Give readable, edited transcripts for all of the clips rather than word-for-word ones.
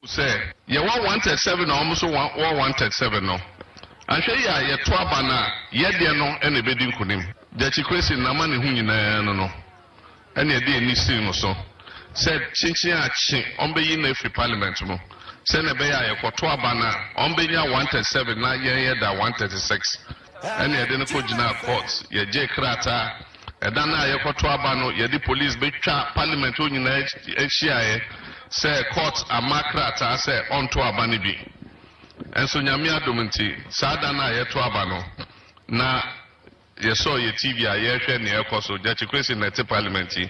Sɛ yɛwɔ 137 na wɔn nso wɔ 137 no, anhwɛ yie a yɛto aba no a, yɛ deɛ no na ɛbɛdi nkonim. Gyakye Quayson n'amanehu nyinaa no no ɛna yɛde ani sii no so sɛ kyenkyen a kye wɔbɛyi no afiri parliament mu sɛnea ɛbɛyɛ a yɛkɔto aba no a wɔbɛnya 137 na yɛn yɛda 136. Ɛna yɛde no kɔgyinaa court, yɛgyee krataa. Ɛda no a yɛkɔto aba no, yɛde police bɛtwa parliament hɔ nyinaa hyiaeɛ sɛ court ama krataa sɛ ɔnto aba no bi. Nso Nyame adom nti, saa da no a yɛto aba no, na yɛsɔɔ yɛ TV a yɛrehwɛ nea ɛrekɔ so. Gyakye Quayson na ɛte parliament yi.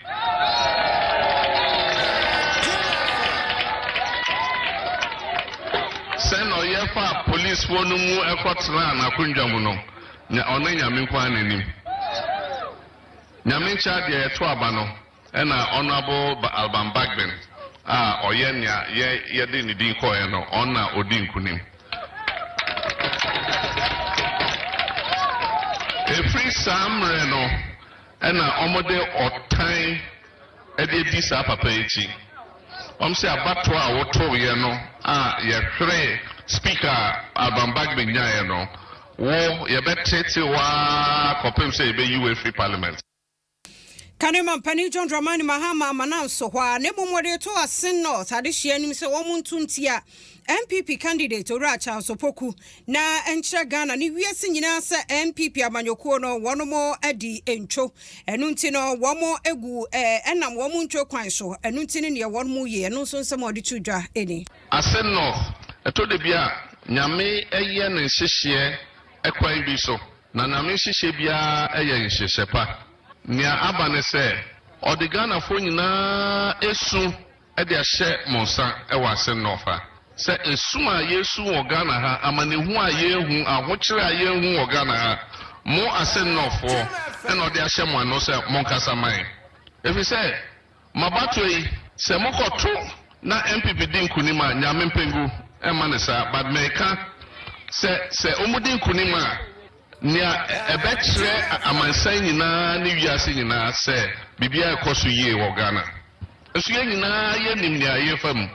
Sɛnea ɔyɛ faa polisfoɔ no mu kɔtenaa n'akonnwa mu no, ɔne Nyame nko ara na ɛnim. Nyame nkyɛ adeɛ yɛto aba no ɛna Honourable Alban Bagbin a ɔyɛ nea yɛ yɛde ne din kɔeɛ no, ɔno na ɔdi nkunim. Ɛfiri saa mmerɛ no ɛna wɔde ɔtan de adi saa papa yi akyi. Wɔn se abatoɔ a wotoeɛ no a yɛhweree speaker a Alban Bagbin nyaeɛ no, wo yɛbɛtete wo ara kɔpem sɛ yɛbɛyi wo afiri parliament. Kane Mampanin John Dramani Mahama ama no anso hɔ ara na mmom wɔde reto Asin North adehyeɛ anim sɛ wɔn nto ntia NPP candidate Owura Charles Opoku na ɛnkyerɛ Ghana ne wiase nyinaa sɛ NPP amanyɔkuo no wɔnom adi ntwo ɛno nti no wɔn gu ɛnam wɔn ntwo kwan so ɛno nti ne neɛ wɔnom yie ɛno nso nsɛm a ɔde to dwa ni. Asin North, ɛtɔ da bi a Nyame yɛ ne nhyehyeɛ kwan bi so, na Nyame nhyehyeɛ biara yɛ nhyehyɛ pa. Nea aba ne sɛ, ɔde Ghanafoɔ nyinaa su de ahyɛ mo nsa wɔ Asin North ha. Sɛ esu a yɛresu wɔ Ghana ha, amanehu a yɛrehu, ahokyere a yɛrehu wɔ Ghana ha, mo Asin Northfoɔ na ɔde ahyɛ mo ano sɛ monkasa mma yɛn. Ɛfiri sɛ, mo abatoɔ yi, sɛ mokɔto na NPP di nkunim a, Nyame mpɛ ngu, ɛmma no saa, but meka sɛ, sɛ wɔdi nkunim a, Nea ɛbɛkyerɛ amansan nyinaa ne wiase nyinaa sɛ biribiara rekɔ so yie wɔ Ghana. Nso yɛn nyinaa yɛnim nea yɛrefa mu.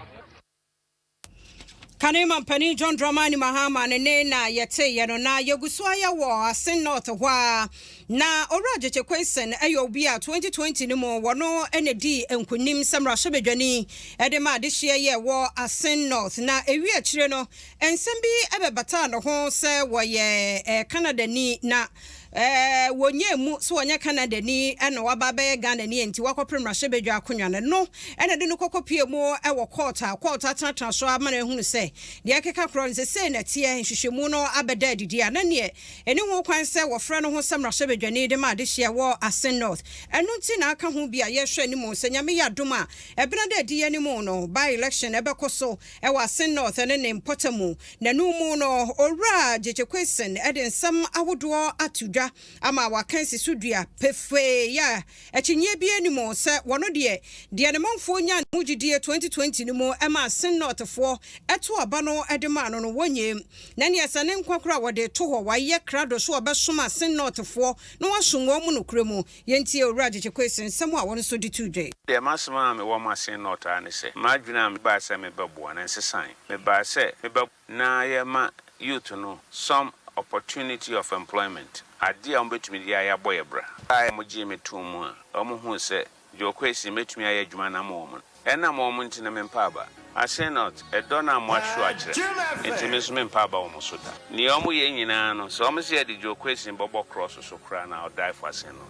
Kane Mampanin John Dramani Mahama ne ne na yɛteeɛ no, na yɛgu so ayɛ wɔ Asin North hɔ ara. Na Owura Gyekye Quayson yɛ obi a 2020 no mu wɔno na ɛdii nkunim sɛ mmarahyɛbadwani de ma adehyeɛ yi a ɛwɔ Asin North. Na ɛwie akyire no, Nsɛm bi bɛbataa ne ho sɛ wɔyɛ Canadani na wɔnyɛɛ mu sɛ wɔnyɛ Canadani na waba abɛyɛ Ghanani enti wakɔpere mmarahyɛbadwa akonnwa no. Ɛno na ɛde no kɔkɔpuee mu wɔ kɔɔto a kɔɔto atenatena so ama no ahunu sɛ deɛ ɛkeka korɔ no sɛ sei na ɛteɛ, nhwehwɛmu no abɛda adidi a na neɛ ɛni ho kwan sɛ wɔfrɛ no ho sɛ mmarahyɛbadwani de ma adehyeɛ wɔ Asin North. Ɛno nti na aka ho bi a yɛrehwɛ anim sɛ Nyame yɛ adom a ɛbena da adi anim no by-election ɛbɛkɔ so wɔ Asin North ne ne mpɔtamu. N'ano mu no, Owura Gyekye Quayson de nsɛm ahodoɔ ato dwa ama waka asi so dua pefee a akyinnyeɛ biara nni mu sɛ wɔno deɛ, deɛ ne manfoɔ nyaa ne mu gyidie 2020 no mu maa Asin Northfoɔ too aba no de maa no no, wɔnyɛ. Na neɛ sɛ ne nkwa koraa wɔde to hɔ, wayɛ krado sɛ ɔbɛsom Asin Northfoɔ na wasom wɔn mu nokorɛ mu. Yɛntie Owura Gyekye Quayson nsɛm a wɔno nso de too dwa yi. Deɛ m'asɛm a mewɔ ma Asin North ara ne sɛ, m'adwene a mebaa sɛ mebɛboa no nsesae. Mebaa sɛ mebɛboa na yɛma youth no some opportunity of employment, adeɛ a wɔbɛtumi de ayɛ abɔ yɛ bra. A wɔgyee me too mu a, wɔhuu sɛ Joe Kwesi mɛtumi ayɛ adwuma no ama wɔn no, ɛnam wɔn nti no mempɛ aba. Asin North, ɛdɔ no a moahyew akyerɛ me nti me nso mempɛ aba wɔn so da. Nea wɔyɛ nyinaa no, sɛ wɔse yɛde Joe Kwesi bɛbɔ cross so koraa no, I'll die for Asin North.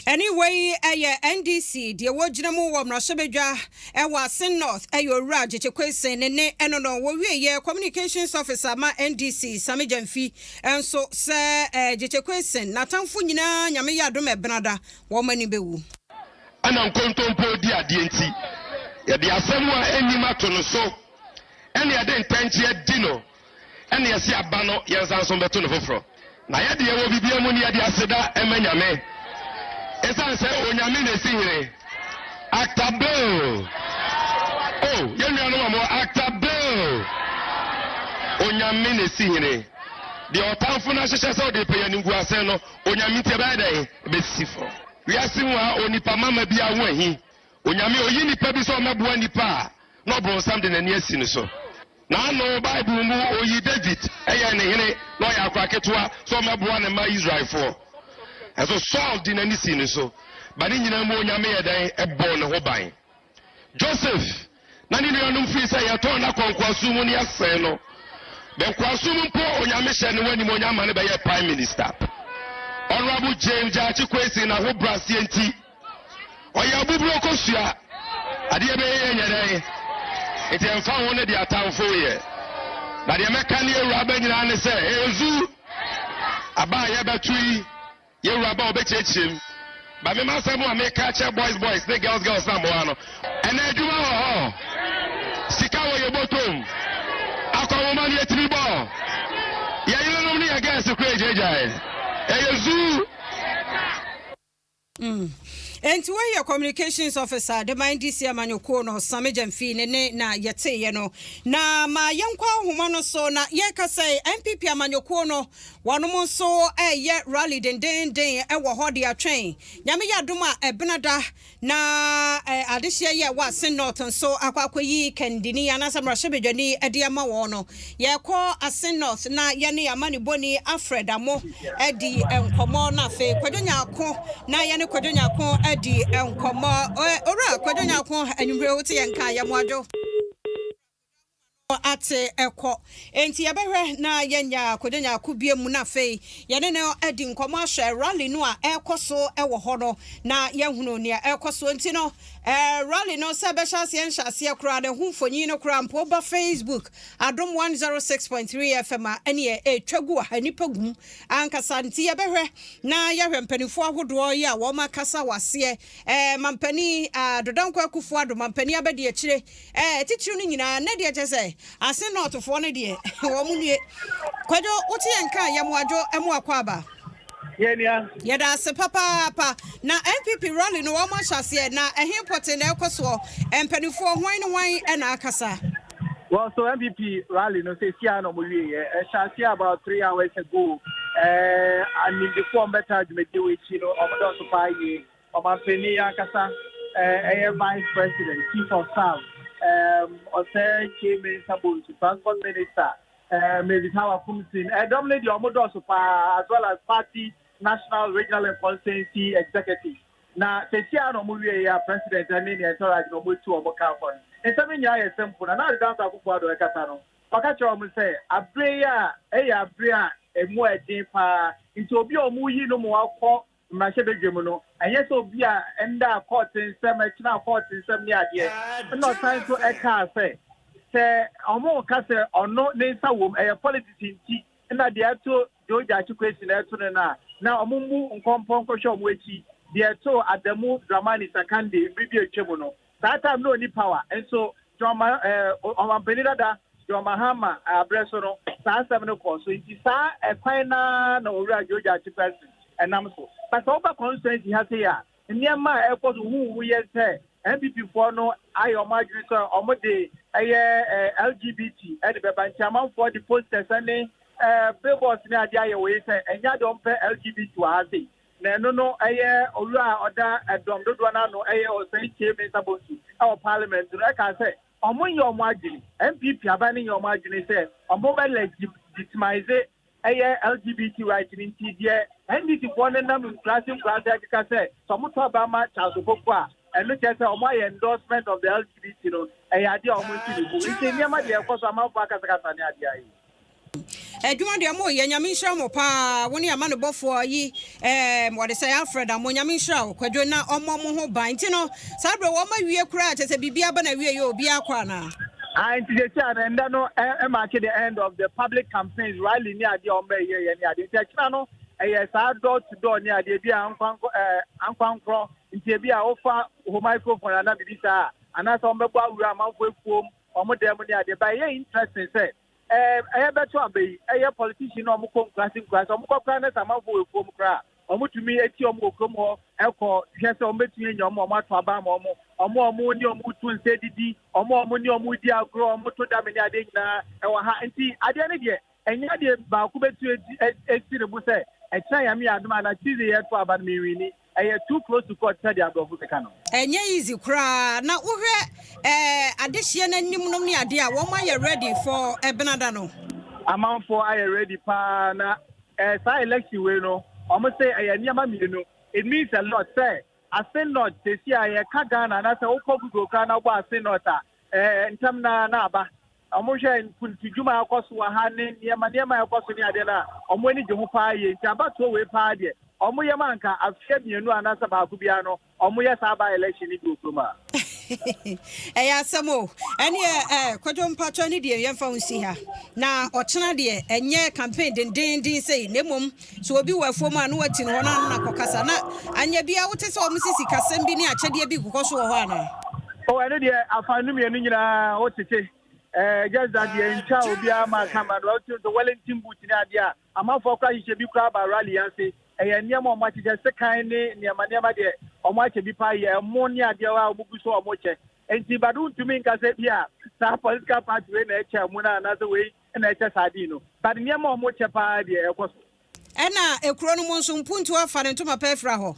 Ɛne wei yɛ NDC deɛ wɔgyina mu wɔ mmarahyɛbadwa wɔ Asin North yɛ Owura Gyekye Quayson ne ne ɛno no wɔwieɛ Communications Officer ma NDC Sammy Gyamfi nso sɛ Gyekye Quayson n'atamfo nyinaa Nyame yɛ adom ɛbenada wɔn ani bɛwu. Ɛna nkontompo di adeɛ nti, yɛde asɛm a ɛnnim ato no so, ɛna yɛde ntɛnkyea di no, ɛna yɛse aba no yɛnsan nso mbɛto no foforɔ. Na yɛ deɛ wɔ biribiara mu no yɛde aseda ma Nyame, ɛsiane sɛ Onyame na ɛsi hene. Actor Bill! Oh, yɛn nuanom a mowɔ Actor Bill! Onyame na ɛsi hene. Deɛ ɔtamfo no ahyehyɛ sɛ ɔde repɛ yɛn animguase no, Onyame nti ɛbɛyɛ dɛn? Ɛbɛsi fam. Wiase mu ha, onipa mama biara ho ahi. Onyame oyi nipa bi sɛ ɔmmɛboa nipa a. na ɔbronsam de n'ani asi no so. N'ano, Bible mu, oyii David yɛɛ ne hene na ɔyɛ akora ketewa sɛ ɔmmɛboa ne mma Israelfoɔ. Nanso Saul de n'ani sii ne so. Ba ne nyinaa mu Onyame yɛ dɛn? Ɛbɔɔ ne ho ban. Joseph na ne nuanom firi sɛ yɛtɔn no akɔ nkoasom mu ne yɛsɛe no. Bɛ nkoasom mu mpo Onyame hyɛ ne ho animuonyam ma no bɛyɛɛ Prime Minister. Honourable James Gyakye Quayson n'ahobraseɛ nti, Ɔyɛ abuburo kosua. Adeɛ bɛyɛ yɛ nyɛ dɛn? Nti ɛmfa ho ne deɛ atamfo yɛ. Na deɛ mɛka ne awuraba nyinaa ne sɛ, Ezu! Aba a yɛbɛto yi, yɛ wuraba a ɔbɛkyerɛkyerɛ mu. Ba me m'asɛm a meka akyerɛ boys boys ne girls girls na mmoa no. Ɛnɛ adwuma wɔ hɔ. Sika wɔ yɛ bɔtɔm. Akɔnhoma no yɛtumi bɔ. Yɛ yerenom ne yɛ girls koraa egyaegyae. Ɛyɛ zu! Enti wei yɛ Communications Officer de ma NDC amanyɔkuo no, Sammy Gyamfi ne ne na yɛteeɛ no. Na ma yɛnkɔ ahoma no so na yɛreka sɛ NPP amanyɔkuo no wɔnom nso reyɛ rally dendeenden wɔ hɔ de atwɛn Nyame yɛ adom a Ɛbenada Na adehyeɛ yi a ɛwɔ Asin North nso akɔ akɔyi kandini anaasɛ mmarahyɛbadwani de ama wɔn no, yɛrekɔ Asin North na yɛne amanebɔni Alfred Amoh adi nkɔmmɔ na afei Kwadwo Nyarko na yɛne Kwadwo Nyarko adi nkɔmmɔ. Owura Kwadwo Nyarko, anwummere wote yɛn nka, yɛn mo adwo. Ate kɔ. Enti yɛbɛhwɛ na yɛanya Kojo Nyarko bio mu na afei yɛne no adi nkɔmmɔ ahwɛ rally no a ɛrekɔ so wɔ hɔ no na yɛahunu nea ɛrekɔ so. Enti no rally no sɛ ɛbɛhyɛ aseɛ nhyɛ aseɛ koraa no ɛho mfonyin no koraa mpo woba Facebook Adom 106.3 FM a ɛneɛ ɛretwa gu wɔ ha nnipa gu mu ankasa. Nti yɛbɛhwɛ na yɛahwɛ mpanimfoɔ ahodoɔ yi a wɔakasa wɔ aseɛ. Mampanin Addo Dankwa Akufo-Addo, mampanin abadiakyire Ɛɛ titiriw no nyinaa, nnɛ deɛ kyerɛ sɛ Asen Northfoɔ no deɛ wɔn nnue. Kwadwo, wote yɛn nka a, yɛ mo adwo, mo akwaaba. Yɛn nua. Yɛda ase papaapa. Na NPP rally no wɔn ahyɛ aseɛ, na ɛhe pɔtee na ɛrekɔ soɔ? Mpanimfoɔ, hwan ne hwan na akasa? Well, so NPP rally no sɛ sia na wɔn wie yɛ. Ɛhyɛ aseɛ about 3 hours ago. Ɛɛ animdefoɔ a wɔbɛta dwumadie wɔ akyi no, wɔn dɔɔso paa yie. Ɔmanpanin ankasa ɛyɛ Vice President, Chief of Staff, Osei Kyei Mensah Bonsu, Transport Minister, Mavis Hawa Koomson. Ɛdɔm no deɛ wɔn dɔɔso paa as well as party national, regional and constituency executives. Na sɛsi a na wɔn wie yɛ a President ne ne entourage na wɔn etu wɔn kaa kɔ no. Nsɛm no nyinaa yɛ simple na Nana Addo Dankwa Akufo-Addo ɛkasa no, ɔka kyerɛ wɔn sɛ abere yi a ɛyɛ abere a emu ɛden paa nti obi a wɔn yi no mo akɔ mmarahyɛbadwam no, ɛnyɛ sɛ obi a ɛnda court nsɛm, ɛkyena court nsɛm ne adeɛ. Ɛna ɔsan so ɛkaa sɛ ɔmo ka sɛ ɔno ne nsa wom, ɛyɛ politics nti ɛna deɛ ɛto Joe Gyakye Quayson na ɛto no no a, na ɔmo mmu nkɔmpɔ nkɔhwɛ ɔmo akyi. Deɛ ɛto Adamu Dramani Sakande mmere bi atwa mu no, saa time no ɔni power nso John Ma ɔmampanin dada John Mahama abrɛ so no, saa asɛm no kɔɔ so. Nti saa ɛkwan naa na owura Joe Gyakye Quayson ɛnam so. But sɛ woba constituency ha sei a, nneɛma a ɛkɔ so huhu yɛ sɛ NPP foɔ no ayɛ ɔmo adwene sɛ ɔmo de ɛyɛ LGBT ɛde bɛba, nti amanfoɔ de posters ne billboards ne adeɛ ayɛ wɔ yi sɛ ɛnyɛ adeɛ ɔmo pɛ LGBT wɔ ha sei. Na ɛno no ɛyɛ owura a ɔda ɛdɔm dodoɔ n'ano, ɛyɛ Osei Kyei Mensah Bonsu ɛwɔ parliament no, ɛka sɛ ɔmo nyɛ ɔmo adwene, NPP aban no nyɛ ɔmo adwene sɛ ɔmo bɛ legitimize ɛyɛ LGBT right no. Nti deɛ NDC foɔ no nam nkuraase nkuraase akeka sɛ ɔmo tɔ aba ma Charles Opoku a, ɛno kyerɛ sɛ ɔmo ayɛ endorsement of the LGBT no, ɛyɛ adeɛ a ɔmo nsi ne bu. Nti nneɛma deɛ ɛkɔ so, amanfoɔ akasakasa ne adeɛ ayɛ. Adwuma deɛ mo yɛ, Nyame nhyira mo paa. Wo ne ama no bɔfoɔ yi wɔde sɛ Alfred Amo, Nyame nhyira wo Kwadwo na ɔmmɔ mo ho ban. Nti no saa berɛ wɔma wie koraa kyɛ sɛ biribi aba na wie yɛ obi akɔ anaa? Ah, nti sɛ a ndɛ no ɛmark the end of the public campaigns, rally ne adeɛ a ɔmo bɛyɛ yɛ ne adeɛ. Nti ɛkyina no ɛyɛ saa door to door ne adeɛ bi a nkwankɔ ankwankorɔ. Nti ebi a wofa ho microphone ana biribi saa anaasɛ ɔmo bɛbɔ awura amanfo efuom, ɔmo dan mu ne adeɛ. But ɛyɛ interesting sɛ ɛyɛ bɛto aba yi, ɛyɛ politician na ɔmo kɔ nkurase nkurase, ɔmo kɔ koraa ne sɛ amanfo wɔ efuom koraa, ɔmo tumi eti ɔmo wɔ kurom hɔ ɛkɔ hwɛ sɛ ɔmo bɛtumi anya ɔmo, ɔmo ato aba ama ɔmo, ɔmo a ɔmo ne ɔmo tu nsa didi, ɔmo a ɔmo ne ɔmo di agorɔ, ɔmo to dame ne adeɛ nyinaa ɛwɔ ha. Nti adeɛ no deɛ ɛnyɛ adeɛ baako bɛtu esi ne bo sɛ ɛkyɛn Nyame yɛ adom a na Tuesday yɛto aba no mewini. Ɛyɛ too close to court sɛdeɛ aborɔfo bɛka no. Ɛnyɛ easy koraa na wohwɛ eh, adehyeɛ no anim nom ne adeɛ a wɔn ayɛ ready for ɛbenada no. Amanfoɔ ayɛ ready paa na eh, saa election wei no wɔn se ɛyɛ nneɛma mmienu it means a lot sɛ Assin North seesei a yɛka Ghana anaasɛ wokɔ Google koraa na wobɔ Assin North a eh, ntɛm na na aba. Wɔhwɛ mpuntudwuma a ɛkɔ so wɔ ha ne nneɛma nneɛma a ɛkɔ so ne adeɛ no a, wɔn ani gye ho paa yie. Nti abatoɔ wei paa deɛ, wɔn yam anka afeɛ mmienu anaasɛ baako biara no, wɔyɛ saa by election no bi wɔ kurom ha. Ɛyɛ asɛm o. Ɛneɛ eh, Kwadwo mpakyɛ ne deɛ yɛmfa wo nsi ha. Na ɔkyena deɛ ɛnyɛ campaign dendeenden sei na mmom Sɛ obi wɔ afuom a, na wati ne hɔ na ano no akɔkasa. Na anyɛ biara wote sɛ wɔse sikasɛm bi ne akyɛdeɛ bi rekokɔ so wɔ hɔ anaa? Oh, ɛno deɛ afa no mmienu nyinaa wotete. Eh, just that deɛ ntwa obiara ma camera no. Wote sɛ Wellington boot ne adeɛ a amanfoɔ koraa hyehyɛ bi koraa ba rally ase. Ɛyɛ nneɛma a wɔahyehyɛ, sekan ne nneɛma nneɛma deɛ wɔakyɛ bi paa yɛ ɛmo ne adeɛ a wɔgu so a wɔkyɛ. Nti but wontumi nka sɛ bi a saa political party wei na ɛkyɛ ɛmo no anaasɛ wei na ɛkyɛ saa dii no but nneɛma a wɔn kyɛ paa deɛ ɛkɔ so. Ɛna ekuro no mu nso mpuntuo afa ne ntoma pa afira hɔ.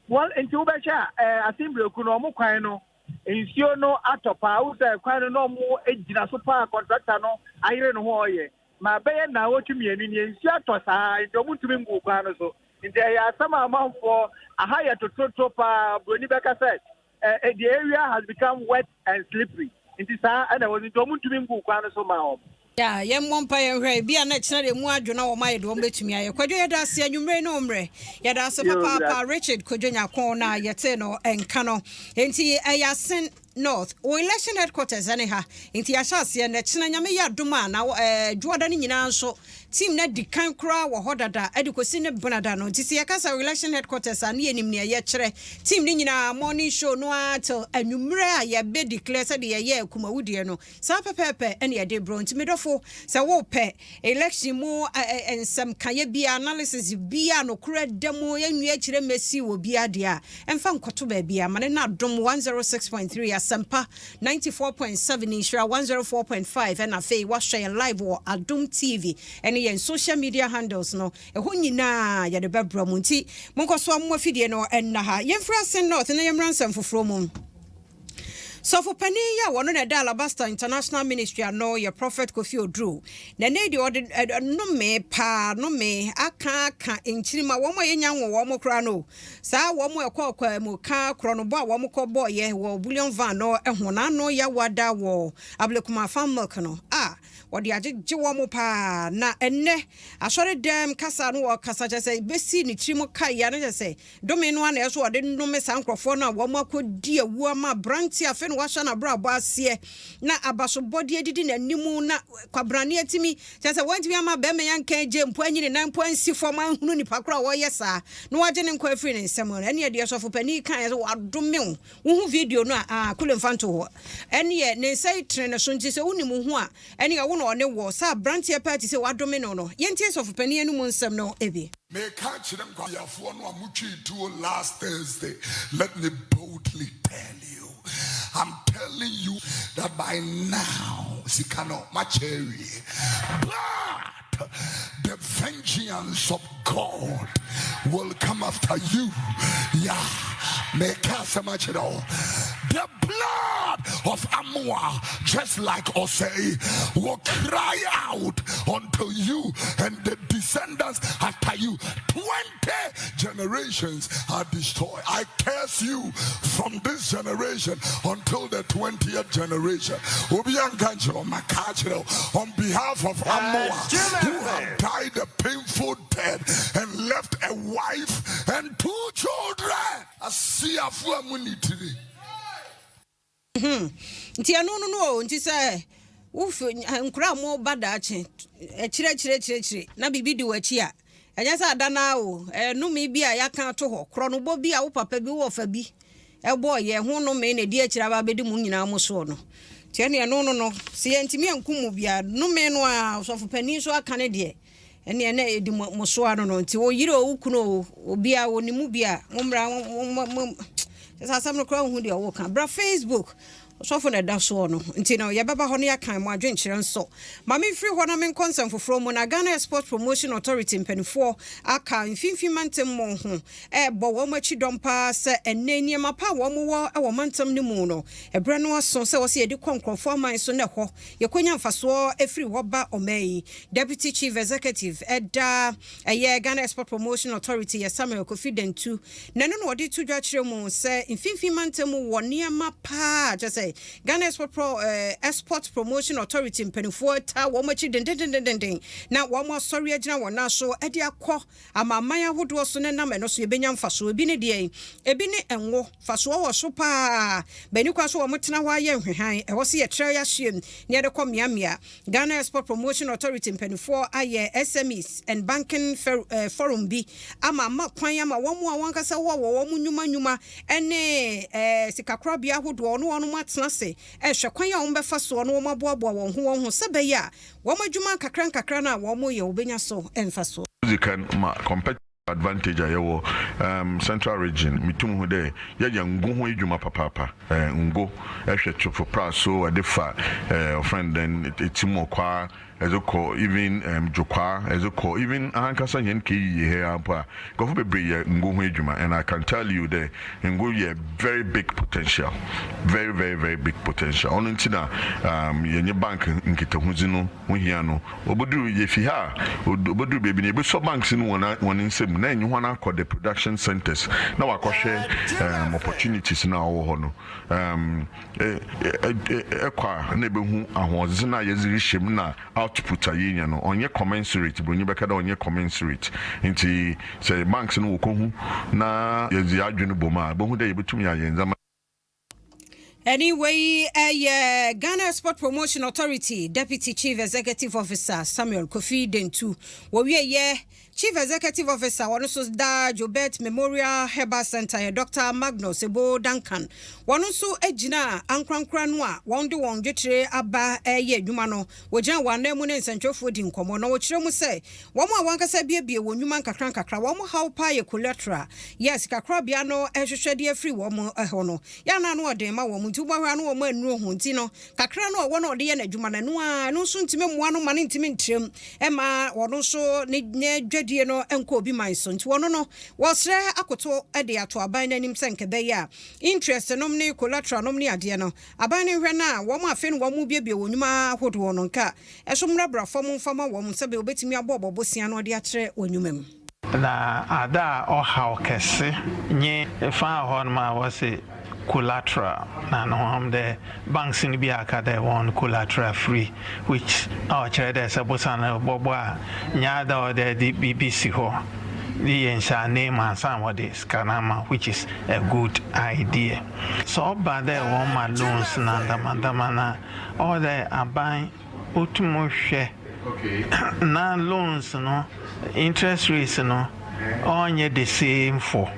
Well nti wobɛhwɛ a ɛɛ Asenbreku no wɔn kwan no nsuo no atɔ paa wohu sɛ kwan no na wɔn gyina so paa contractor no ayere ne ho a ɔyɛ ma bɛyɛ naawɔtwe mmienu nie nsuo atɔ saa nti wɔn ntumi nguu kwan no so nti ɛyɛ asɛm a amanfoɔ aha yɛ totorotoro paa buroni bɛka sɛ Eh, the area has become wet and slippery. Nti saa ɛna ɛwɔ nti wɔn ntumi ngu kwan no so ma wɔn. Yeah, yɛn mmɔ mpa yɛn hwɛ ebi a na ɛkyerɛ deɛ mu adwo na wɔn ayɛ deɛ wɔn bɛtumi ayɛ. Kwadwo yɛda ase anwummerɛ yi ne wo mmerɛ. Yɛda ase papaapa Richard Kwadwo Nyako na yɛtee no nka no. Nti ɛyɛ Asen North wɔ election headquarters ɛne ha. Nti yɛahyɛ aseɛ na ɛkyena Nyame yɛ adom a na ɛɛ dwoada no nyinaa nso Team no adi kan koraa wɔ hɔ dada de kɔsi ne benada no. Nti sɛ yɛka sɛ Election Headquarters a ne yɛnim nea yɛkyerɛ. Team no nyinaa morning show no ara till anwummerɛ a yɛbɛ declare sɛdeɛ yɛyɛɛ Kumawu deɛ no. Saa pɛpɛɛpɛ na yɛde brɛ wo. Nti me dɔfo sɛ wopɛ election mu nsɛm kaeɛ biara, analysis biara a nokorɛ da mu, yɛnwie akyire mmɛsi wɔ biara deɛ a, mfa nkɔto baabiara. Ma no nna Adom 106.3, Asɛmpa 94.7 Nhyira 104.5 ɛna afei woahwɛ yɛn live wɔ Adom TV ɛne yɛn social media handles no ɛhɔ nyinaa yɛde bɛbrɛ mo nti monkɔ so a mo afidie no ɛnna ha. Yɛmfiri Asen North na yɛmmra nsɛm foforɔ mu. Sɔfo panin yi a wɔno na ɛda Alabaster International Ministry ano yɛ Prophet Kofi Oduro. Na ɛnɛ yi deɛ ɔde nnome paa nnome aka aka nkyirimma wɔn a yɛnya nwo wɔn koraa no. Saa wɔn a ɛkɔɔ kwaamurka korɔnobɔ a wɔn kɔ bɔɔyɛ wɔ bullion van no ho na ano yawa da wɔ Ablekuma farm milk no a wɔde agyegye wɔn paa na ɛnnɛ asɔre dɛm kasa no wɔkasa kyerɛ sɛ bɛsi ne tirim kae a na kyerɛ sɛ dome no ara na ɛso wɔde nnome saa nkorɔfoɔ no a wɔn akɔdi awu ama aberanteɛ afei na wahyɛ n'abrabɔ aseɛ na abasobɔdeɛ didi n'anim na kwabrane atumi Kyerɛ sɛ, wantumi amma barima yi anka agye mpo anyi ne nan mpo ansi fam anhunu nipa koro a ɔreyɛ saa na wagye ne nkwa afiri ne nsam no. Ɛnneɛ deɛ sɔfo panin yi kaeɛ sɛ, Wɔadome wo. Wohu video no a, ah, Kule mfa nto hɔ. Ɛnneɛ ne nsa yi tene ne so nti sɛ wonim wo ho a, ɛnneɛ wo na ɔne wɔ. Sɛ aberanteɛ paa te sɛ wɔadome no no. Yɛntie sɔfo panin anom nsɛm no bi. Meka akyerɛ nkwaseafoɔ no a motwee tuo last Thursday, let me boldly tell you. I'm telling you that by now sika no makyɛ awie but the vengeance of God will come after you yeah meka asɛm akyerɛ wo the blood of Amoa just like Osei will cry out unto you and the descendants after you 20 generations are destroyed. I curse you from this generation until the 20th generation. Obi anka nkyerɛ wo, maka akyerɛ wo on behalf of Amoa who have died a painful death and left a wife and two children. Asiafo a munni tiri. Hmm nti ɛno no no o nti sɛ wofi nkora a moba daakye akyire akyire akyire akyire na biribi di w'akyi a ɛnyɛ sɛ ada no ara o ɛyɛ nnome bi a yɛaka ato hɔ korɔnobɔ bi a wo papa bi wo wɔfa bi ɛbɔɔ yɛ ho nnome na ɛdi akyire aba abɛdi mo nyinaa mo soɔ no nti ɛne ɛno no no sɛ yɛntumi ankum mo biara nnome no a ɔsɔfo panin nso aka ne deɛ Ɛnneɛ na ɛdi mo mo so ano no nti wo yere o wo kunu o obiara wɔ ne mu bi a mo mmra mo mo mo kyɛ sɛ asɛm no koraa wohu deɛ ɔwɔ ka bra Facebook. Ɔsɔfo na ɛda soɔ no nti no yɛbɛba hɔ na yɛakan mo adwenkyerɛ nso. Ma memfiri hɔ na menkɔ nsɛm foforɔ mu na Ghana Export Promotion Authority mpaninfoɔ aka mfimfini mantam mu ho rebɔ wɔn akyi dɔm paa sɛ ɛnnɛ nneɛma pa a wɔn wɔ wɔ mantam no mu no ɛberɛ no aso sɛ wɔsɛ yɛde kɔ nkorɔfoɔ aman so na ɛhɔ yɛkɔnya mfasoɔ firi hɔ ba ɔman yi. Deputy Chief Executive da ɛyɛ Ghana Export Promotion Authority yɛ Samuel Kofi Dantu Na ɛno na wɔde to dwa kyerɛ mu sɛ Mfimfini Mantam mu wɔ nneɛma paa a kyerɛ sɛ Ghana Export, Pro, eh, Export Promotion Authority mpanimfoɔ taa wɔn akyi dendendendenden na wɔn asɔre agyina wɔn nan so de akɔ amanaman ahodoɔ so na nam ɛno so yɛbɛnya mfasoɔ. Ebi ne deɛn? Ebi ne ngo. Mfasoɔ wɔ so paa. Bɛni kwan so wɔn tena hɔ ayɛ nhwehan. Ɛwɔ sɛ yɛtrɛ yɛahyeɛm na yɛde kɔ mmeammea. Ghana Export Promotion Authority mpanimfoɔ ayɛ SMEs and Banking Forum bi ama ama kwan ama wɔn a wɔn ankasa wɔ wɔn nnwuma nnwuma ne sikakorabea ahodoɔ ne wɔn atena ase rehwɛ kwan a wɔbɛfa soɔ na wɔn aboaboa wɔn ho wɔn ho sɛ ɛbɛyɛ a wɔn adwuma nkakra nkakra no a wɔyɛ wɔbɛnya so mfasoɔ. Odzi kan ma competitive advantage a yɛwɔ um central region metum hu dɛ yɛyɛ ngo ho edwuma papaapa eh ngo hwɛ Twofo Praso ɛde fa eh wɔfrɛ no dɛn Etsim-Ɔkwaa ɛdze kɔ even um Dwokwaa ɛdze kɔ even ahankasa hɛn KEA ha yi ara mpo a nkorɔfo bebree yɛ ngo ho edwuma and I can tell you dɛ ngo yɛ very big potential very very very big potential ɔno ntsi na um yɛnye bank nkitahodzi no ho hia no, obodur yefi ha a, obodur beebi no yɛbɔsua banks no hɔn hɔn nsamu na enye hɔn akɔ the production centres na wɔakɔhwɛ um opportunities no a ɔwɔ hɔ no. Um ekɔ a na ebohu ahoɔdzen a yɛdze rehyɛ mu na output a yenya no, ɔnnyɛ commensurate, Bronyi bɛka dɛ ɔnnyɛ commensurate. Ntsi sɛ banks no wokohu na yɛdze adwen bɔ mu a, ebohu dɛ yebotum yɛayɛ ndzɛmba. Ɛne wei yɛ Ghana Export Promotion Authority Deputy Chief Executive Officer Samuel Kofi Dentu. Wɔwieɛ, Chief Executive Officer a ɔno nso da Joubert Memorial Herbal Centre yɛ Dɔkta Magnus Ebo Duncan. Wɔn nso gyinaa ankorankora no a wɔde wɔn dwetire aba reyɛ adwuma no, wɔgyinaa wɔn ananmu ne nsɛntwerɛfoɔ dii nkɔmmɔ na wɔkyerɛ mu sɛ Wɔn a wɔn ankasa abuebue wɔn nnwuma nkakrankakra, wɔn haw paa yɛ collateral, yɛ a sikakorabea no hwehwɛ de afiri wɔn hɔ no. Yɛ a na ano ɔden ma wɔn, nti wobɛhwɛ a na wɔn annuru ho, nti no kakra no a ɔwɔ no a ɔde yɛ n'adwuma no, ɛno ara, ɛno nso ntumi mmoa no ma no ntumi ntrɛm mma ɔno nso ne n'adwadie no nkɔ obi man so. Nti wɔn no, wɔsrɛ akoto de ato aban no anim sɛ nka ɛbɛyɛ a interest nom ne collateral nom ne adeɛ no, aban no nhwɛ na wɔn a afei na wɔrebuebue wɔn nnwuma ahodoɔ no, nka Ɛso mmrabra fam mfa ma wɔn sɛdeɛ wɔbɛtumi abɔ wɔn bosea na wɔde akyerɛ wɔn nnwuma mu. Na adze a ɔhaw kɛse nye faa hɔ nom a wɔse collateral na no ho dɛ banks no bi aka dɛ wɔn collateral free which a ɔkyerɛ dɛ sɛ bosa no bɔbɔ a nnyɛ adze a ɔwɔ dɛ edze biribi si hɔ de yɛ nhyɛananmu ansaana wɔdze sika no ama which is a good idea. Sɛ ɔba dɛ wɔma loans na ndamadama no a Ɔwɔ dɛ aban otum hwɛ na loans no interest rates no ɔnnyɛ the same for.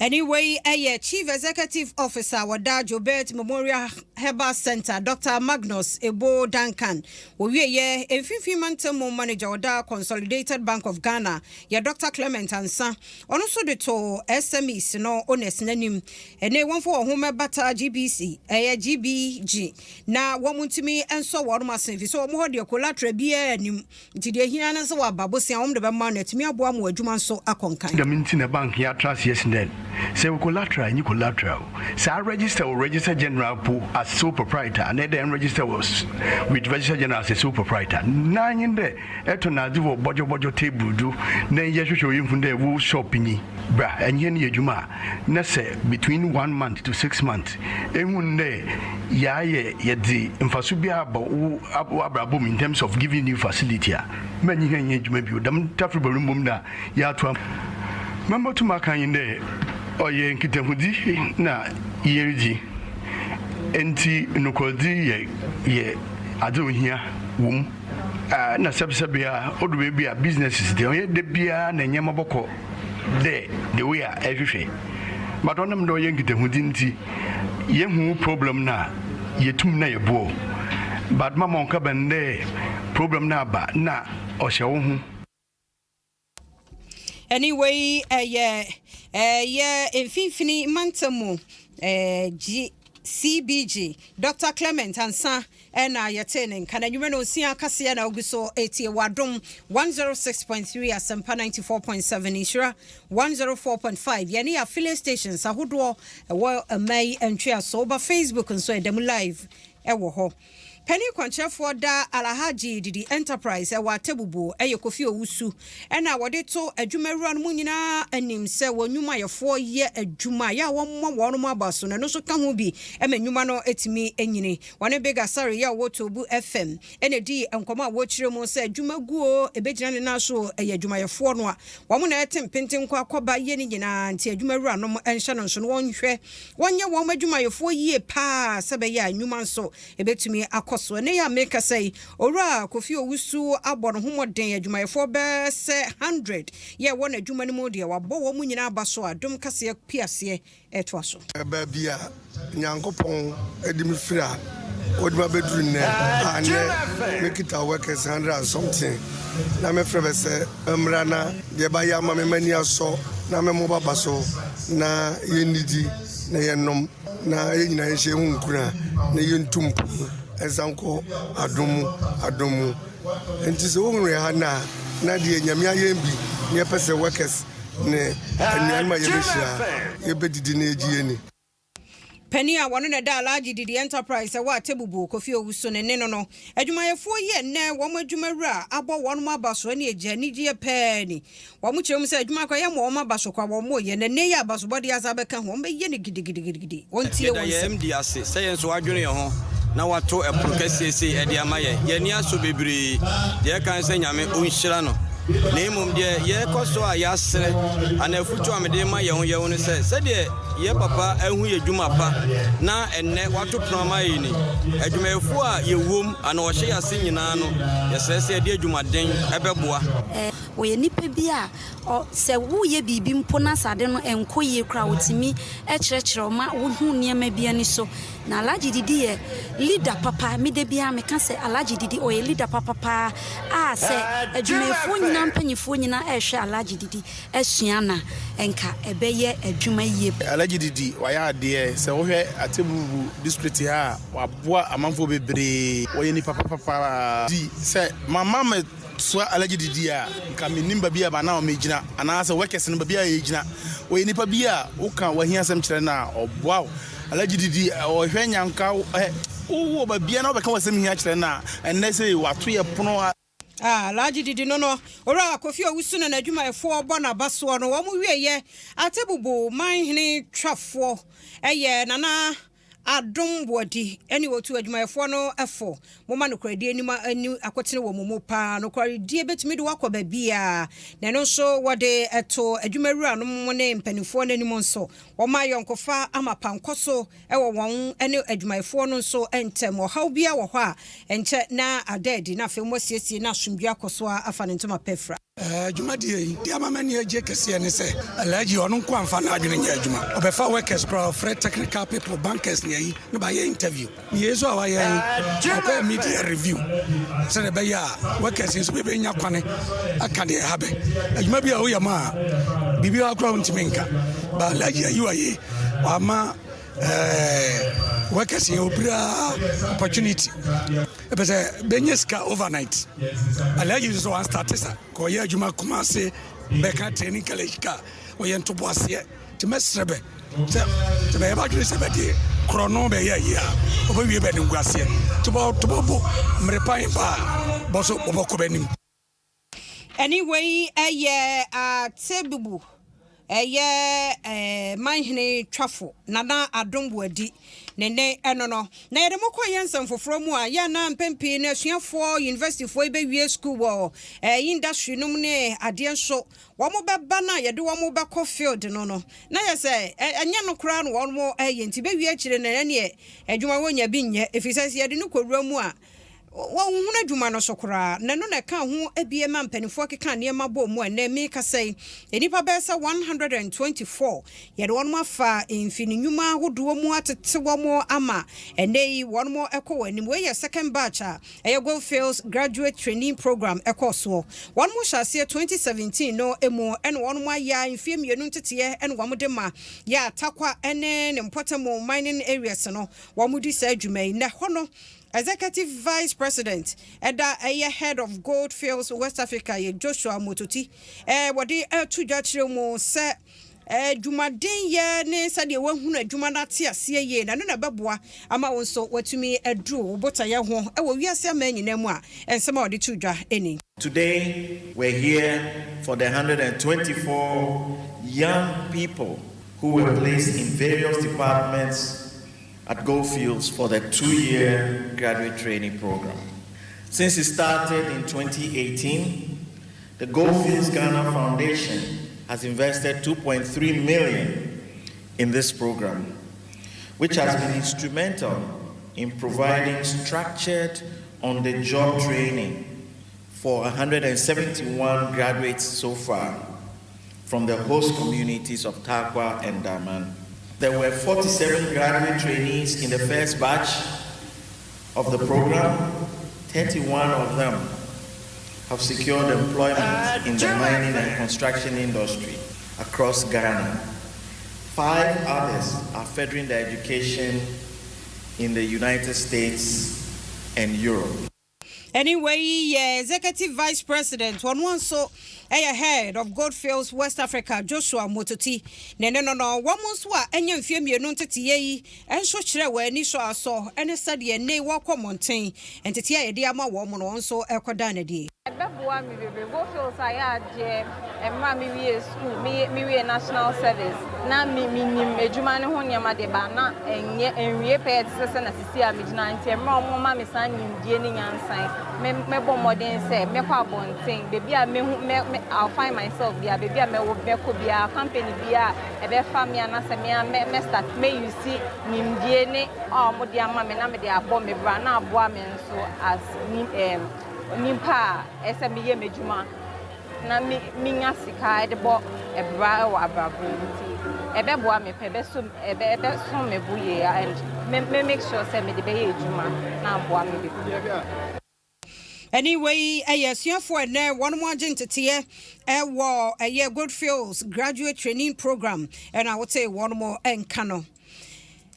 Ɛne wei yɛ Chief Executive Officer wɔ Da Joubert Memorial Herbal Centre, Dɔkta Magnus Ebo Duncan. Wɔwieeɛ, Mfimfini Mantam mu Manager wɔ Da Consolidated Bank of Ghana yɛ Dɔkta Clement Ansah. Ɔno nso de too SMEs no owners no anim ne wɔmfa wɔn ho mmɛbata GBC, ɛyɛ GBG, na wɔn ntumi nsɔ wɔn asen efisɛ wɔn hɔ deɛ collateral biara nnim nti deɛ ehia ne sɛ wɔaba bosea wɔn de bɛma no atumi aboa ma wɔn adwuma nso akɔ nkan. Dɛm ntsi na bank yi atra ase esi ndɛ. Sɛ ewɔ collateral a, innyi collateral o, sɛ aregister wɔ Register General mpo as sole proprietor anaa dɛ ennregister wɔ with Register General as a sole proprietor, na nye dɛ Etɔn adze wɔ bɔdwɔbɔdwɔ table do na eyɛ hwehwɛ oehu dɛ wo shop nyi, bra enye hɛn yɛ edwuma a, na sɛ between one month to six months ehun dɛ yɛayɛ yɛdze mfaso bi aba wo w'abrabɔ mu in terms of giving you facility a, mma enye hɛn nnyɛ edwuma bio. Dɛm tafrba no mbom na yɛato ama. Ma motum akã nye dɛ ɔyɛ nkitahodzi na yeridzi, ntsi nokwardzi yɛ yɛ adze a ohia wɔ mu. Nna sɛbsɛbe a odu beebi a businesses dze ɔnnyɛ da biara na ndzɛmba bɔkɔ dɛ the way a ehwehwɛ but ɔnam dɛ ɔyɛ nkitahodzi ntsi yehu wo problem no a yetum na yɛboa wo but mma ma ɔnnkɛba no dɛ problem no aba na ɔhyɛ woho. Ɛne wei ɛyɛ ɛyɛ mfimfini mantam mu ɛɛ GCBG Dr. Clement Ansah ɛna yɛtee ne nka na anwummerɛ no nsia kaseɛ na ogu so etie wɔ Adom 106.3, Asɛmpa 94.7, Nhyira 104.5, yɛne yɛ affiliate stations ahodoɔ ɛwɔ mmaa yi ntwea so. Woba Facebook nso, ɛda mu live ɛwɔ hɔ. Panin kwankyerɛfoɔ da Alhaji Didi Enterprise ɛwɔ Atebubu ɛyɛ Kofi Owusu, ɛna wɔde to adwumawura no mu nyinaa anim sɛ wɔn nnwumayɛfoɔ yɛ adwuma yɛ a wɔmmɔ wɔn mo aba so na ɛno nso ka ho bi ɛma nnwuma no etumi enyini. Wɔne Big Asare yɛ a wɔwɔ Tobu FM ɛna di nkɔmɔ a wɔkyerɛ mu sɛ adwuma guo ebegyina ne nan so ɛyɛ adwumayɛfoɔ no a wɔn na ɛte mpenten kɔ akɔba yɛ ne nyinaa, nti adwumawura nom nhyɛ no nso no wɔnhwɛ wɔnyɛ wɔn adwumayɛfoɔ yie paa sɛ bɛyɛ a nnwuma nso ebɛtumi akɔ so. Ɛne yɛ a mekasa yi, Owura Kofi Owusu abɔ ne ho mmɔden, adwumayɛfoɔ bɛɛ sɛ 100 yɛ ɛwɔ n'adwuma no mu deɛ, wabɔ wɔn mu nyinaa aba so a dom kaseɛ piaseɛ ɛtoa so. Baabi a Nyankopɔn de me firi a ɔde me abɛduru nnɛ a nnɛ mekita workers hundred and something na mefrɛ bɛ sɛ mmra na deɛ ɛbayɛ ama me m'ani asɔ na memmɔ baba so na yɛnnidi na yɛnnom na yɛn nyinaa yɛnhyɛ yɛn ho nkura na yɛntu mpon ɛnsan kɔ adom mu adom mu. Nti sɛ wohunu yɛ ha no a, na deɛ Nyame ayɛ bi na yɛpɛ sɛ workers ne anuanom a yɛbɛhyia yɛbɛdidi na yɛgye yɛni. Panin a wɔno na ɛda Alhaji Didi Enterprise ɛwɔ Atebubu, Kofi Owusu, ne ne no adwumayɛfoɔ yi ɛnnɛ wɔn adwumawura abɔ wɔn aba so ne agya anigyeɛ pɛɛ ni. Wɔn kyerɛ mu sɛ adwuma kɔ yɛ ma wɔn aba so kɔ a wɔn yɛ na nnɛ yi abasobɔdeɛ asa bɛka ho, wɔn bɛyɛ no gidigidigidi. Wɔn tie Yɛda wɔn yɛn nsɛm. MD ase sɛ yɛn nso wadwene yɛn ho na wato ɛpono kɛseɛ sei ɛde ama yɛn. Yɛn ani asɔ bebree. Deɛ ɛka ne sɛ Nyame ɔnhyira no. Na mmom deɛ yɛrekɔ so a yɛasrɛ anaa afutuo a mede ma yɛn ho yɛn ho ne sɛ, sɛdeɛ yɛn papa ahu yɛn dwuma pa na ɛnnɛ wato pono ama yɛn ni, adwumayɛfoɔ a yɛwom anaa ɔhyɛ yɛn ase nyinaa no, yɛsrɛ sɛ yɛde adwumaden ɛbɛboa. Ɔyɛ nipa bi a ɔ sɛ woyɛ biribi mpo na sɛ ade no nkɔ yie koraa, ɔtumi kyerɛkyerɛ wo ma wohu nneɛma bi ani so. Na Alhaji Didi yɛ leader papa. Me da biara meka sɛ Alhaji Didi ɔyɛ leader papa paa a sɛ adwumayɛfoɔ nyinaa, mpanyinfoɔ nyinaa ɛrehwɛ Alhaji Didi asua na nka ɛbɛyɛ adwuma yie. Alhaji Didi wayɛ adeɛ. Sɛ wohwɛ Atebubu District ha a, waboa amanfoɔ bebree. Wɔyɛ nipa papapaa. Di sɛ mama me soa Alhaji Didi a, nka mennim baabi a na megyina anaasɛ workers no baabi a yɛgyina. Wɔyɛ nipa bi a woka wahia asɛm kyerɛ no a, ɔboa wo. Alhaji Didi ɔhwɛ nyanka ɛ wowɔ baabia na wobɛka w'asɛm hia kyerɛ no a, ɛnnɛ sɛ wato yɛ pono a. Ah, Alhaji Didi no, Owura Kofi Owusu na n'adwumayɛfoɔ bɔ n'aba soɔ no, wɔn wieɛ Atebubu manhene twafoɔ ɛyɛ Nana Adom Boadi ɛne wɔtu adwumayɛfoɔ no ɛfo. Moma nokoradie anim ani akotene wɔ mo mu paa. Nokoradie bɛtumi de wakɔ baabiaa, na ɛno nso wɔde ɛto adwumawuranom ne mpanimfoɔ no anim nso. Wɔma ayɔnkofa ama pankɔ so ɛwɔ wɔn ne adwumayɛfoɔ no nso ntɛm. Ɔhaw biara wɔ hɔ a, ɛnkyɛ na ada adi na afei wɔasiesie na asomdwe akɔ so afa ne ntoma pɛ fira. Dwumadie yi deɛ ama m'ani agye kɛseɛ ne sɛ Alhaji ɔno nko amfa n'adwene nyɛ adwuma. Ɔbɛfa workers koraa, ɔfrɛ technical people, bankers ne ayi ne bayɛ interview. Ne yei nso a wayɛ yi, ɔkɔyɛ media review sɛdeɛ ɛbɛyɛ a workers nso bɛbɛnya kwane aka deɛ ɛha bɛ. Adwuma bi a woyɛ ma a biribiara koraa wontumi nka. Ba Alhaji ayi wayɛ wama workers yɛ obiara opportunity. Ɛpɛ sɛ bɛnya sika overnight. Alhaji nso wan start sa ka ɔyɛ adwuma Kumase bɛka training college ka ɔyɛ ntoboaseɛ, nti mɛsrɛ bɛ sɛ sɛ bɛyɛ badwene sɛ bɛde korɔ no bɛyɛ ayi a ɔbɛwie bɛ ne nguaseɛ nti bɔtobɔbo mmere pan ba a bɔ so bɔbɔkɔ bɛnim. Ɛne wei ɛyɛ Atebubu ɛyɛ manhene twafo Nana Adom Boadi ne ne ɛno no. Na yɛde mo kɔ yɛ nsɛm foforɔ mu a, yɛ na mpɛn pii no asuafoɔ universityfoɔ yi bɛwie school wɔ industry nom ne adeɛ nso wɔn bɛba no a yɛde wɔn bɛkɔ field no na yɛ sɛ ɛnyɛ no koraa no wɔn ɛyɛ, nti bɛwie akyire no ɛneɛ adwuma wɔnya bi nyɛ, ɛfiri sɛ yɛde no kɔwura mu a. Wɔnhunu adwuma no so koraa, na ɛno na ɛkaa ho abie ma mpanimfoɔ keka nneɛma bɔɔ mu a ɛnnɛ merekasa yi, nnipa bɛyɛ sɛ 124 yɛde wɔn afa mfini nnwuma ahodoɔ mu atete wɔn ama ɛnnɛ yi wɔn kɔ wɔn anim. Wei yɛ second batch a ɛyɛ Goldfields Graduate Trainee Program ɛkɔɔ soɔ. Wɔn hyɛ aseɛ 2017 no mu ɛna wɔn ayɛ a mfeɛ mmienu nteteɛ ɛna wɔn de ma yɛ a Tarkwa ne ne mpɔtam mining areas no wɔn di saa adwuma yi. Na ɛhɔ no Executive Vice President ɛda ɛyɛ Head of Gold Fields West Africa yɛ Joshua Mototi wɔde ato dwa kyerɛ mu sɛ adwumaden yɛ ne sɛdeɛ wahunu adwuma no ate aseɛ yie na ɛno na ɛbɛboa ama wo nso watumi aduru wo botaeɛ ho wɔ wiase aman nyinaa mu a nsɛm a wɔde to dwa ni. Today, we're here for the 124 young people who were placed in various departments at Goldfields for the 2-year graduate training program. Since it started in 2018, the Goldfields Ghana Foundation has invested 2.3 million in this program, which has been instrumental in providing structured on-the-job training for 171 graduates so far from the host communities of Tarkwa and Darman. There were 47 graduate trainees in the first batch of the program. 31 of them have secured employment in the mining and construction industry across Ghana. 5 others are furthering their education in the United States and Europe. Anyway, yɛ Executive Vice President, ɔno nso ɛyɛ Head of Goldfields West Africa, Joshua Mototi, ne ne no wɔn nso a ɛnyɛ mfeɛ 2 nteteyɛ yi nso kyerɛ wɔn ani so asɔ ɛne sɛdeɛ ne wɔkɔ mmɔnten nteteyɛ a yɛde ama wɔn no, wɔn nso ɛkɔda n'adie. Ɛbɛboa me bebree. Goldfields ayɛ adeɛ. Mmerɛ a mewie school, mewie national service na menim adwuma ne ho nneɛma de ba na ɛnyɛ nwie pɛyɛ te sɛ sɛ na sisi a megyina. Nti mmerɛ a ɔmo ma me saa nimdie ne nyansan, mɛbɔ mmɔden sɛ mɛkɔ abɔnten, baabi a mehu mɛ I'll find myself bia, baabi a mɛwɔ mɛkɔ bia, company bia ɛbɛfa me anaasɛ me a mɛ start mɛuse nimdie ne a ɔmo de ama me na mede abɔ me bra na aboa me nso as nim nipa a ɛsɛ meyɛ m'adwuma na me menya sika de bɔ ɛbra wɔ abrabɔ mu. Nti ɛbɛboa me pɛ, ɛbɛso ɛbɛso me bo yie and me make sure sɛ mede bɛyɛ adwuma na aboa me bebree. Ɛne wei ɛyɛ asuafoɔ ɛnɛ wɔn mo agye nteteɛ ɛwɔ ɛyɛ Goldfields Graduate Training Program ɛna wote wɔn mo ɛnka no.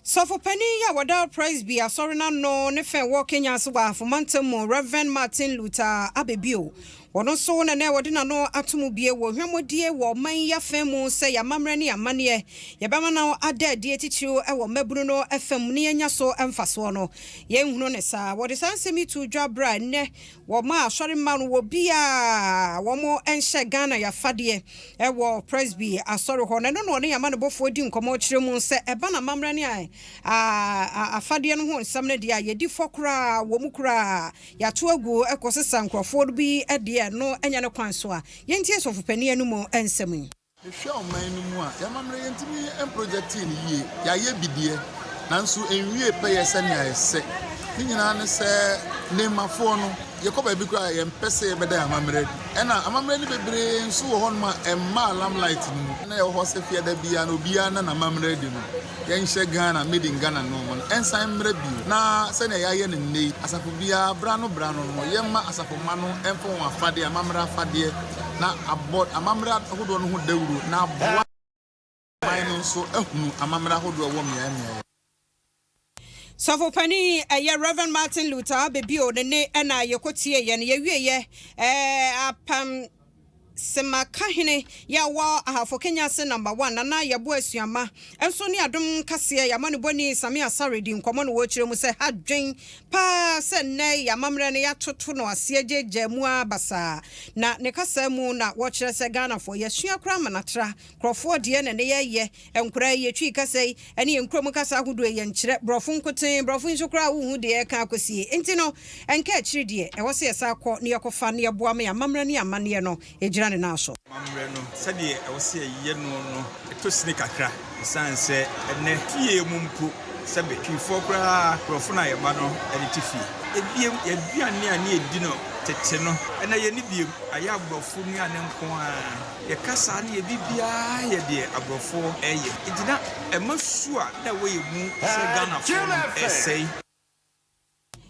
Sɔfo panin yi a wɔda Presby asɔre n'ano ne fɛn wɔ Kenya ase wɔ Afomantam mu, Reverend Martin Luther Abebio, wɔn nso na nɛ wɔde n'ano ato mu bie wɔ hwɛmɔdie wɔ ɔman yi afɛn mu sɛ yɛamammerɛ ne amanneɛ yɛbɛma no ada adie titiriw wɔ mmabunu no fam ne yɛnya so mfasoɔ no, yɛnhunu ne saa. Wɔde saa nsɛm yi to dwa berɛ a nnɛ wɔma asɔre mma no wɔ biaa wɔn nhyɛ Ghana yɛafadeɛ ɛwɔ Presby asɔre hɔ, na ɛno na ɔne yɛama ne bɔfoɔ di nkɔmmɔ kyerɛ mu sɛ ɛba na amammerɛ ne afadeɛ no ho nsɛm no deɛ a yɛdi fɔ koraa wɔ mu koraa, yɛato agu ɛkɔ sesa nkurɔfoɔ no bi deɛ no ɛnyɛ ne kwan so a yɛntie sɔfopanin no mu nsɛm yi. Mehwɛ ɔman no mu a, yɛamammerɛ yɛntumi mproject no yie. Yɛayɛ bi deɛ, nanso ɛnwie pɛyɛ sɛnea ɛsɛ. Ne nyinaa ne sɛ nnɛmmafoɔ no, yɛkɔ baabi koraa a yɛmpɛ sɛ yɛbɛda yɛn amammerɛ adi. Ɛna amammerɛ no bebree nso wɔ hɔnom a ɛmmaa limelight no mu. Na yɛwɔ hɔ sɛ fiada biara no obiara na n'amammerɛ adi no, yɛnhyɛ Ghana, made in Ghana nneɛma no ɛnsan mmerɛ bio. Na sɛnea yɛayɛ no nnɛ yi, asafo biara bra no bra no no, yɛmma asafo mma no ɛmfa wɔn afadeɛ, amammerɛ afadeɛ, na abɔ amammerɛ ahodoɔ no ho dawuro na aboa man no nso ahunu amammerɛ ahodoɔ ɛwɔ mmeae mmeaeɛ. Sɔfo panin ɛyɛ Reverend Martin Luther Abebio ne ne ɛna yɛkɔtie yɛ no yɛwieyɛ Apam Semakahene yɛ wɔ Ahafo Kenya ase number 1 Nana Yɛbo Asuama nso ne Adom kaseɛ yɛama ne bɔni Same Asare di nkɔmmɔ no wɔkyerɛ mu sɛ ha dwen paa sɛ nnɛ yɛamammerɛ no yɛatoto no aseɛ gyegya mu a basaa. Na ne kasa mu na wɔkyerɛ sɛ Ghanafoɔ yɛsua koraa ma natra nkurɔfoɔ deɛ na ne yɛyɛ nkoraa yi yɛtwi kasa yi ɛne yɛn kurom kasa ahodoɔ yi yɛnkyerɛ borɔfo nkoten, borɔfo nso koraa wohu deɛ ɛka akɔsie. Nti no ɛnka akyiri deɛ ɛwɔ sɛ yɛsa kɔ ne yɛkɔfa ne yɛboa ma yɛamammerɛ ne amanneɛ no ɛgyina ne nan so. Amammerɛ no sɛdeɛ ɛwɔ sɛ yɛyɛ no no ɛtɔ sini kakra, ɛsiane sɛ ɛnɛ fie mu mpo Sɛbe Twifoɔ koraa borɔfo no a yɛba no de te fie. Ebiem, yɛn aduane a ne yɛdi no tete no, ɛnnɛ yɛnni biem. Ayɛ aborɔfo nnuane nko ara. Yɛn kasa ne yɛn biribiara yɛ deɛ aborɔfo reyɛ. Enti na ɛma su a na ɛwɔ yɛn mu sɛ Ghanafoɔ no resɛe.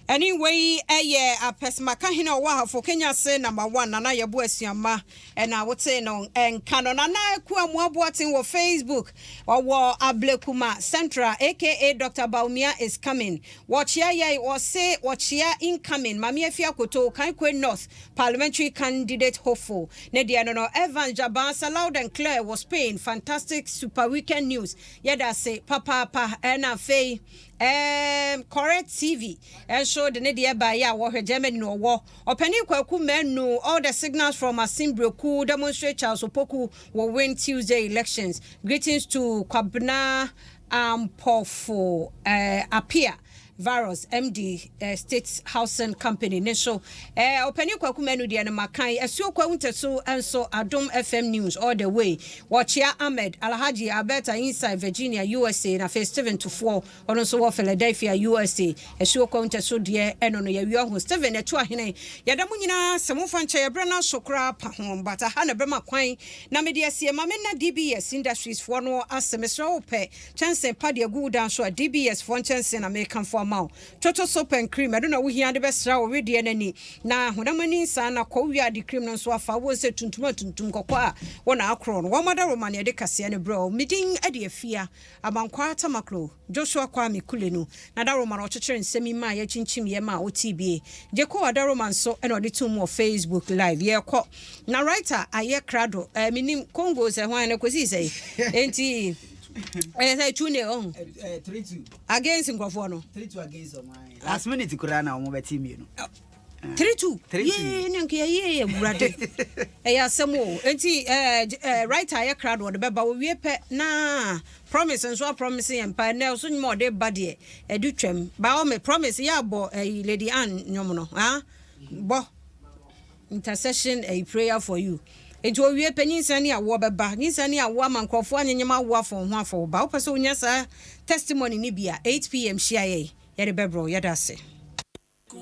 Ɛne wei yɛ Apɛsmaka hene a ɔwɔ Ahafo Kenya ase number one Nana Yɛbo Asuamma na wotee no nka no. Nana Akua Amoah Boateng wɔ Facebook, ɔwɔ Ablekuma Central aka Doctor Bawumia is coming. Wɔkyea yɛn, wɔse wɔkyea incoming Maame Afia Akoto, Okaikoi North Parliamentary candidate hopeful. Ne deɛ no no, Evans Gyabaa sɛ loud and clear wɔ Spain, fantastic super weekend news. Yɛda ase papaapa. Ɛna afei. Erm Correct TV nso de ne deɛ baeɛ a wɔhwɛ Germany na ɔwɔ. Ɔpanin Kwaku Manu all the signals from Asin Breku demonstrate Charles Opoku will win Tuesday elections. Greetings to Kwabena Ampofo eh, Appiah Virus MD eh, State Housing Company ne so. Eh, Ɔpanin Kwaku Manu deɛ no makan. Asuo Kwawu Ntɛso nso Adom FM News all the way. Wɔkyea Ahmed Alhaji, Alberta Inside, Virginia, USA, na afei Stephen Tufoɔ, ɔno nso wɔ Philadelphia, USA. Asuo Kwawu Ntɛso deɛ ɛno no yɛawie ɔho. Stephen Atuahene, yɛda mo nyinaa ase. Momfa nkyɛ yɛ berɛ no aso koraa pa ho, but aha na ɛbɛma kwan na mede asie. Ma menna DBS Industries foɔ no ase. Mesrɛ wo pɛ kyɛnsee pa de agu wo dan so a, DBS foɔ nkyɛnsee na merekamfo ama wo. Toto soap and cream, ɛno na wohia de bɛsra wo wedeɛ no ani na honam ani nsaa na kɔ wowie a de cream no nso afa wobɛhu sɛ tuntum a tuntum kɔkɔɔ a wo na akorɔ no. Wɔn adaworoma na yɛde kaseɛ no brɛ wo. Me din de Afia Abankwaa Tamaklo Joshua Kwame Kulenu na adaworoma na ɔkyekyere nsɛm yi maa yɛkyinkyim yɛ maa wotee bie. Jeko adaworoma nso na ɔde too mu wɔ Facebook live. Yɛrekɔ na writer ayɛ krado eh, menim Congo sɛ hwan na kɔsii sɛn enti ɛyɛ sɛ 2 nil ɔho. 3-2. Against nkurɔfoɔ no. 3-2 against ɔmo ayi. Last minute koraa na ɔmo bɛte mmienu. 3-2. Yee ne nka yɛyɛ yɛ wurade. Ɛyɛ asɛm o. Enti ɛɛ ɛɛ writer ayɛ krado ɔde bɛba owie pɛ na promise nso a promise yɛn pa ɛnɛ ɔso nnwuma ɔde ba deɛ ɛde twam. Ba ɔme promise yɛ abɔ ɛyi Lady Ann nnwom no ah bɔ. Intercession ɛyi prayer for you Nti owie pɛ nyinsɛn ne awoɔ bɛba Nyinsɛn ne awoɔ ama nkorɔfoɔ anyenyem awoɔ afa wo ho afa wo ba Wopɛ sɛ wonya saa testimony no bi a 8 pm hyia yɛn yɛde bɛbrɛ wo Yɛda ase.